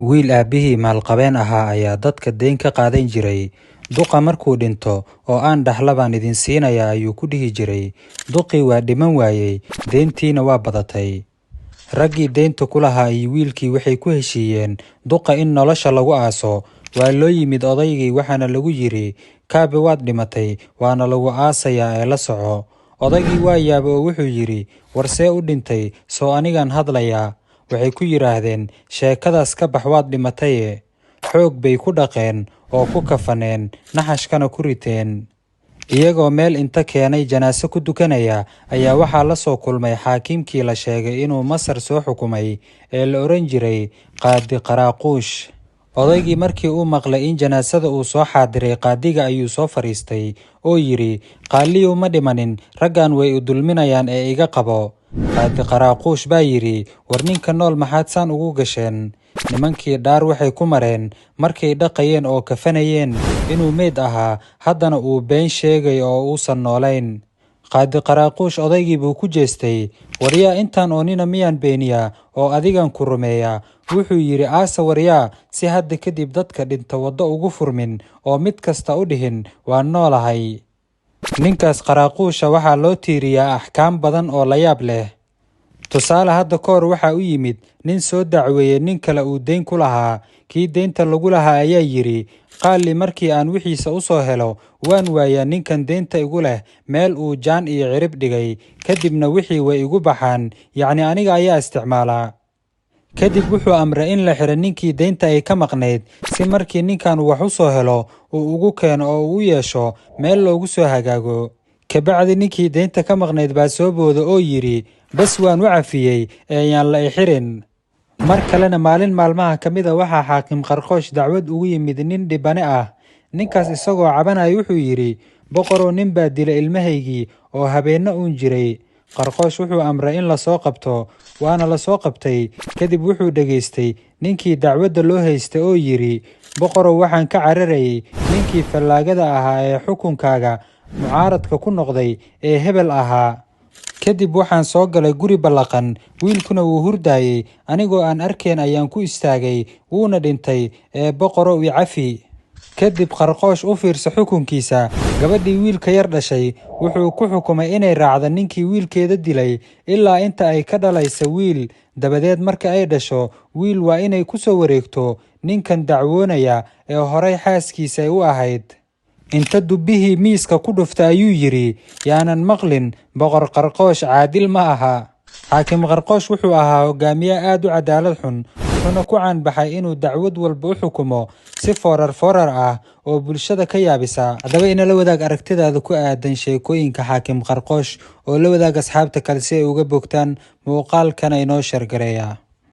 Wiil aabbihii maalqabeen ahaa ayaa dadka deyn ka qaadan jiray. Duqa markuu dhinto oo aan dhaxla baan idin siinayaa, ayuu ku dhihi jiray. Duqii waa dhiman waayey, deyntiina waa badatay. Raggii deynta ku lahaa iyo wiilkii waxay ku heshiiyeen duqa in nolosha lagu aaso. Waa loo yimid odaygii, waxaana lagu yidhi, "Kaabe, waad dhimatay, waana lagu aasayaa ee la soco." Odaygii waa yaabay oo wuxuu yidhi, "War see u dhintay? Soo anigaan hadlayaa?" Waxay ku yidhaahdeen, "Sheekadaas ka bax, waad dhimataye." Xoog bay ku dhaqeen oo ku kafaneen, naxashkana ku riteen. Iyagoo meel inta keenay janaaso ku dukanaya ayaa waxaa la soo kulmay xaakimkii la sheegay inuu Masar soo xukumay ee la odhan jiray Qaadi Qaraaquush. Odaygii markii uu maqlay in janaasada uu soo xaadiray qaadiga ayuu soo fadhiistay oo yidhi, "Qaaliyow, ma dhimanin, raggan way i dulminayaan ee iga qabo." Qaadi Qaraaquush baa yidhi, "War ninka nool maxaad saan ugu gasheen?" Nimankii dhaar waxay ku mareen markay dhaqayeen oo kafanayeen inuu meyd ahaa, haddana uu been sheegay oo uusan noolayn. Qaadi Qaraaquush odaygii buu ku jeestay, "Waryaa, intaan oo nina miyaan beeniyaa oo adigan ku rumeeyaa?" Wuxuu yidhi, "Aasa waryaa, si hadda kadib dadka dhinta waddo ugu furmin oo mid kasta u dhihin waan noolahay." Ninkaas Qaraaquusha waxaa loo tiiriyaa axkaam badan oo la yaab leh. Tusaale, hadda ka hor waxaa u yimid nin soo dacweeyey nin kale uu deyn ku lahaa. Kii deynta lagu lahaa ayaa yidhi, "Qaali, markii aan wixiisa u soo helo waan waayaa ninkan deynta igu leh meel uu jaan iyo cirib dhigay, kadibna wixii way igu baxaan, yacni aniga ayaa isticmaalaa." Kadib wuxuu amray in la xiro ninkii deynta ay ka maqnayd, si markii ninkan wax u soo helo uu ugu keeno oo uu u yeesho meel loogu soo hagaago. Kabacdi ninkii deynta ka maqnayd baa soo booda oo yidhi, "Bas, waan u cafiyey ee yaan la i xirin." Mar kalena, maalin maalmaha ka mid a, waxaa xaakim Qarqoosh dacwad ugu yimid nin dhibane ah. Ninkaas isagoo cabanaya wuxuu yidhi, "Boqorow, nin baa dilay ilmahaygii oo habeenno uun jiray." Qarqoosh wuxuu amray in la soo qabto, waana la soo qabtay. Kadib wuxuu dhegaystay ninkii dacwadda loo haystay oo yidhi, "Boqorow, waxaan ka cararayay ninkii fallaagada ahaa ee xukunkaaga mucaaradka ku noqday ee hebel ahaa. Kadib waxaan soo galay guri ballaqan, wiilkuna wuu hurdaayey. Anigoo aan arkayn ayaan ku istaagay, wuuna dhintay ee boqorow, i cafi." Kadib Qarqoosh u fiirso xukunkiisa. Gabadhii wiilka yar dhashay wuxuu ku xukumay inay raacdo ninkii wiilkeeda dilay ilaa inta ay ka dhalaysa wiil. Dabadeed marka ay dhasho wiil, waa inay ku soo wareegto ninkan dacwoonaya ee horay xaaskiisa u ahayd. Inta dubbihii miiska ku dhuftay ayuu yidhi, "Yaanan maqlin Boqor Qarqoosh caadil ma aha." Xaakim Qarqoosh wuxuu ahaa hogaamiye aad u cadaalad xun, wuxuuna ku caanbaxay inuu dacwad walba u xukumo si foorar foorar ah oo bulshada ka yaabisa. Haddaba inala wadaag aragtidaada ku aadan sheekooyinka Xaakim Qarqoosh oo la wadaag asxaabta kale si ay uga bogtaan muuqaalkana. Inoo share gareeya.